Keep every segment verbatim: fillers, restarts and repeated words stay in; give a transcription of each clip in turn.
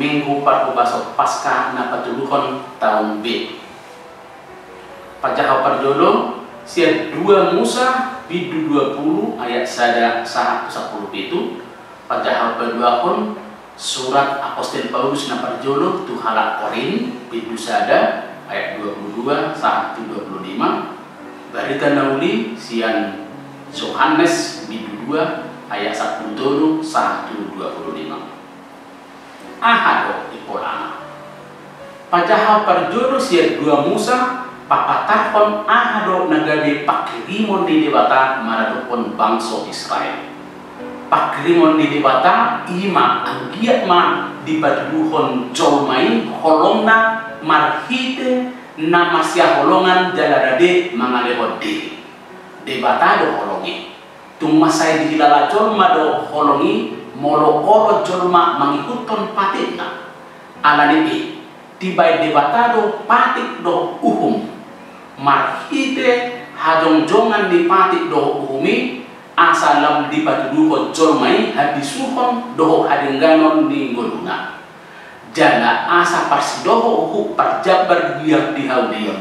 Minggu parhobason Paska na patoluhon taon B. Pajaha parjolo, sian dua Musa, bindu dua pulu ayat sada sahat tu sampulu pitu. Pajaha paduahon, surat Apostel Paulus na parjolo tu halak Korint, bindu sada ayat dua pulu dua sahat tu dua pulu lima. Barita na uli sian Johannes, bindu dua ayat sampulu tolu sahat tu dua pulu lima. Aha do impolana? Pajaha parjolo sian dua Musa papatarhon aha do na gabe pangkirimon ni Debata maradophon bangso Israel. Pangkirimon ni Debata i ma anggiat ma dipatuduhon jolma i holongna marhite na marsihaholongan jala rade mangalehon diri. Debata do holong i. Tung mansai dihilala jolma do holong i molo olo jolma mangihuthon patikna. Ala ni i, dibahen Debata do patik dohot uhum. Marhite hajongjongan ni patik dohot uhum i, asa lam dipatuduhon jolma i habisuhon dohot hadengganon ni ngoluna. Jala asa parsidohot uhum parjambar di haulion.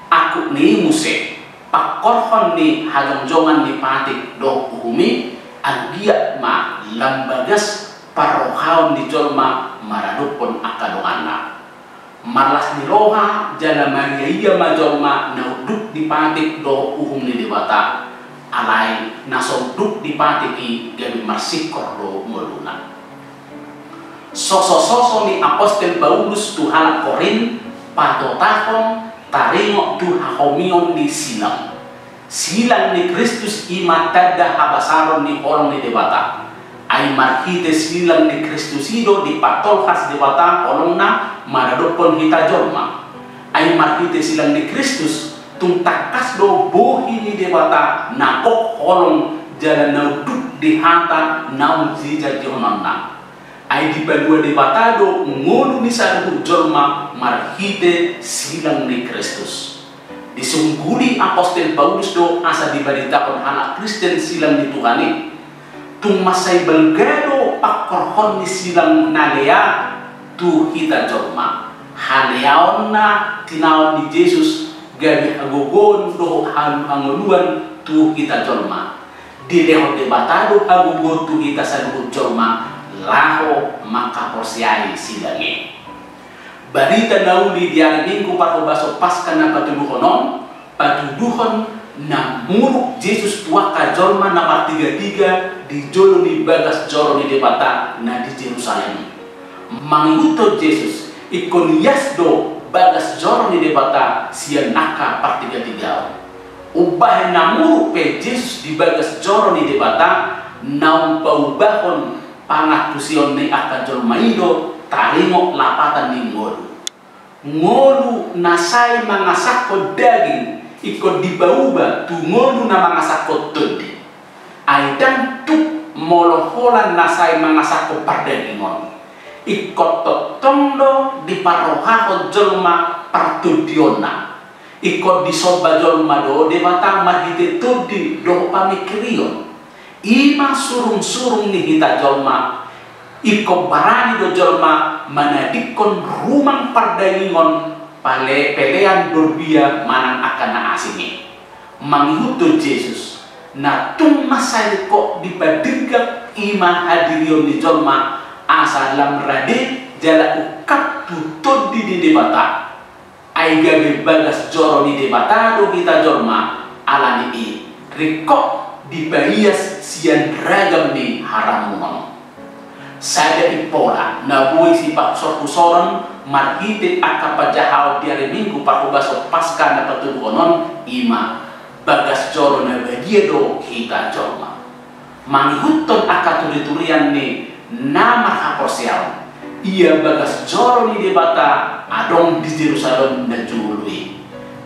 Angkup ni i muse, pangkorhon ni hajongjongan ni patik dohot uhum i, anggiat ma lam bagas parrohaon ni jolma maradophon angka donganna. Marlas ni roha jala mariaia ma jolma na unduk di patik dohot uhum ni Debata, alai na so unduk di patik i gabe marsingkor do ngoluna. Sosososo ni Apostel Paulus tu halak Korint patotahon taringot tu hahomion ni silang. Silang ni Kristus i ma tanda habasaron ni holong ni Debata. Ai marhite silang ni Kristus i do dipatolhas Debata holongna maradophon hita jolma. Ai marhite silang ni Kristus tung tangkas do bohi ni Debata na gok holong jala na unduk di hata naung sijanjihononna. Ai dipalua Debata do ngolu ni saluhut jolma marhite silang ni Kristus. Disungguli Apostel Paulus do asa dibaritahon halak Kristen silang ni Tuhan i. Tung mansai balga do pangkorhon ni silang na lea tu hita jolma. Haleaon na tinaon ni Jesus gabe hagogoon dohot hangoluan tu hita jolma. Dilehon Debata do hagogoon tu hita saluhut jolma laho manghaporseai silang i. Barita na uli di ari Minggu parhobason Paska na patoluhon on, patuduhon na muruk Jesus tu angka jolma na martigatiga di jolo ni bagas joro ni Debata na di Jerusalem. Mangihuthon Jesus, ingkon ias do bagas joro ni Debata sian angka partigatigaon. Umbahen na muruk pe Jesus di bagas joro ni Debata, naung paubahon pangantusion ni angka jolma i do taringot lapatan ni ngolu. Ngolu na sai mangasahon daging ingkon dipauba tu ngolu na mangasahon tondi. Ai ndang tuk molo holan na sai mangasahon pardagingon. Ingkon tongtong do diparrohahon jolma partondionna. Ingkon disomba jolma do Debata marhite tondi dohot pamingkirion. I ma surungsurung ni hita jolma. Ingkon barani do jolma manadingkon rumang pardagingon pale pelean dorbia manang angka na asing i. Mangihuthon Jesus, na tung mansai ringkot dipadinggak i ma hadirion ni jolma asa lam rade jala ungkap tu tondi ni Debata. Ai gabe bagas joro ni Debata do hita jolma, ala ni i ringkot dipaias sian ragam ni haramunon. Sada impola na boi sipahusorhusoron marhite angka pajahaon di ari Minggu parhobason Paska na patoluhon on i ma bagas joro na badia do hita jolma. Mangihuthon angka turiturian ni na marhaporseaon, ia bagas joro ni Debata adong di Jerusalem na jolo i.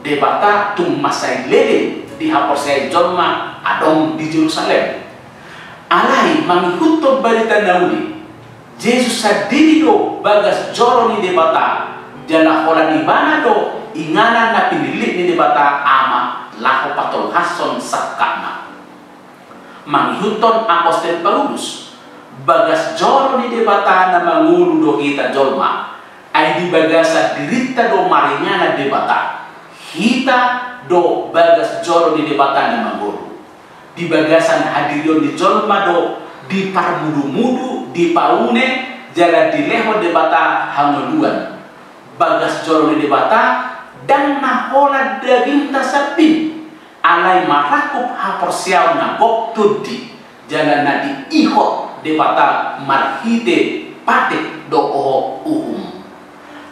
Debata tung mansai leleng dihaporseai jolma adong di Jerusalem. Alai mangihuthon barita na uli, Jesus sandiri do bagas joro ni Debata, jala holan ibana do inganan na pinillit ni Debata Ama laho patolhashon sangkapna. Mangihuthon Apostel Paulus, Bagas joro ni Debata na mangolu do hita jolma. Ai di bagasan dirinta do maringanan Debata. Hita do bagas joro ni Debata na mangolu. Di bagasan hadirion ni jolma do diparmudumudu, dipaune, jala dilehon Debata hangoluan. Bagas joro ni Debata ndang na holan dagingta sambing, alai marangkup haporseaon na gok tondi, jala na diihot Debata marhite patik dohot uhum.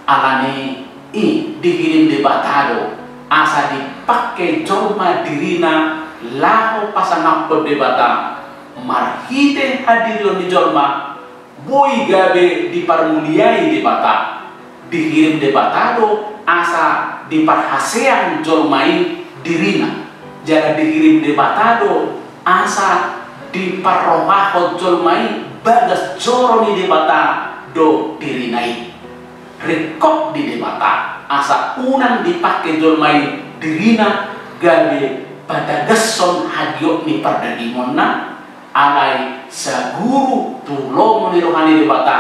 Alani i dihirim Debata do asa dipangke jolma dirina laho pasangaphon Debata. Marhite hadirion ni jolma boi gabe diparmuliai Debata. Dihirim Debata do asa diparhaseang jolma i dirina. Jala dihirim Debata do asa diparrohahon jolma i bagas joro ni Debata do dirina i. Ringkot di Debata asa unang dipangke jolma i dirina gabe patagashon hagiot ni pardagingonna, alai saguru tu lomo ni roha ni Debata,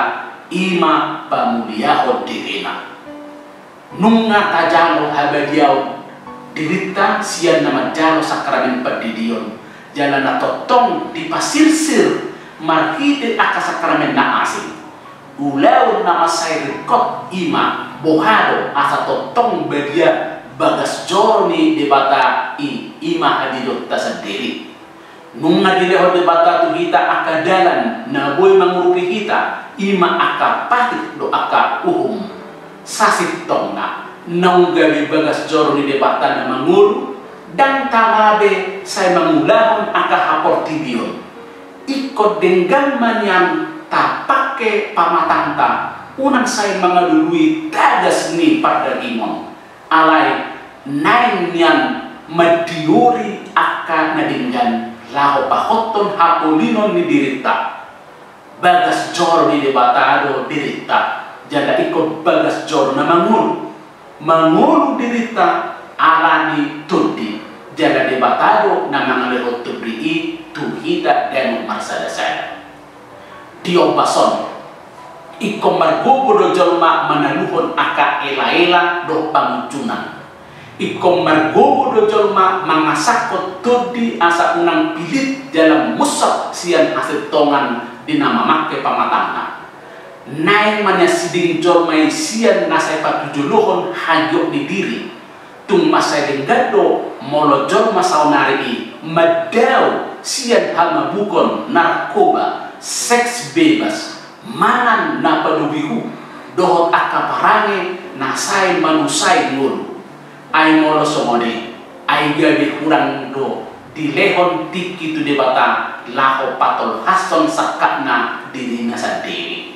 i ma pamuliahon dirina. Nunga tajalo habadiaon dirinta sian na manjalo sakramen pandidion, jala na tongtong dipasirsir marhite angka sakramen na asing. Ulaon na mansai ringkot i ma boha do asa tongtong badia bagas joro ni Debata i, i ma hadirionta sandiri. Nunga dilehon Debata tu hita angka dalan na boi mangurupi hita, i ma angka patik dohot angka uhum. Sasintongna, naung gabe bagas joro ni Debata na mangolu, ndang tama be sai mangulahon angka haportibion. Ingkon denggan ma nian tapangke pamatangta, unang sai mangalului tagas ni pardagingon. Alai naeng nian mandiori angka na denggan laho pahothon hapaulinon ni dirinta. Bagas joro ni Debata do dirinta, jala ingkon bagas joro na mangolu. Mangolu dirinta alani tondi, jala Debata do na mangalehon tondi i tu hita ganup marsadasada. Di ombas on, ingkon margogo do jolma manaluhon angka elaela dohot pangunjunan. Ingkon margogo do jolma mangasahon tondi asa unang pilit jala munsat sian hasintongan di na mamangke pamatangna. Naeng ma nian siding jolma i sian na sai patujolohon hagiot ni diri. Tung mansai denggan do molo jolma saonari i mandao sian hamabukon, narkoba, seks bebas, mangan na palobi hu, dohot angka parange na sai manusai ngolu. Ai molo songon i, ai gabe hurang do dilehon tingki tu Debata laho patolhashon sangkapna dirina sandiri.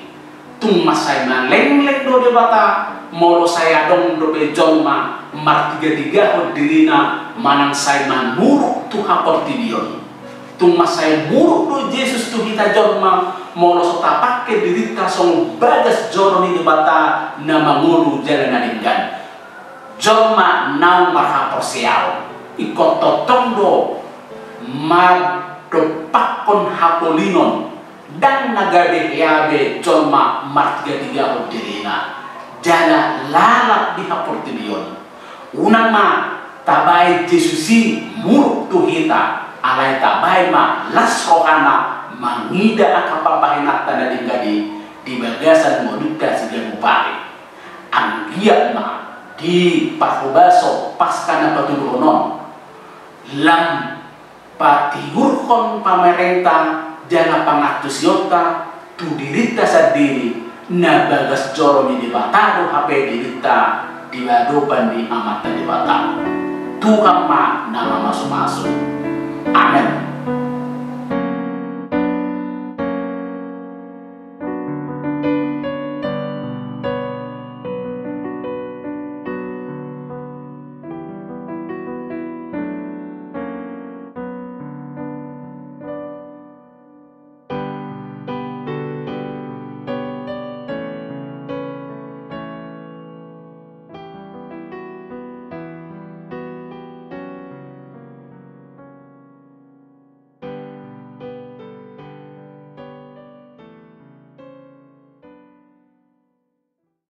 Tung mansai malengleng do Debata molo sai adong dope jolma martigatigahon dirina manang sai manuruk tu haportibion. Tung mansai muruk do Jesus tu hita jolma molo so tapangke dirinta songon bagas joro ni Debata na mangolu jala na denggan. Jolma naung marhaporseaon ingkon tongtong do mandompakhon hapaulinon. Ndang na gabe hea be jolma martigatigahon dirina jala lalap di haportibion. Unang ma tabaen Jesus i muruk tu hita, alai tabaen ma las rohana mangida angka pambahenanta na denggan i di bagasan ngolunta siganup ari. Anggiat ma di parhobaso Paskah na patuduhon on lam patiurhon pamerengta jala pangantusionta tu dirinta sandiri, na bagas joro ni Debata do hape dirinta di adopan ni Amanta Debata. Tuhan ma na mamasumasu. Amen.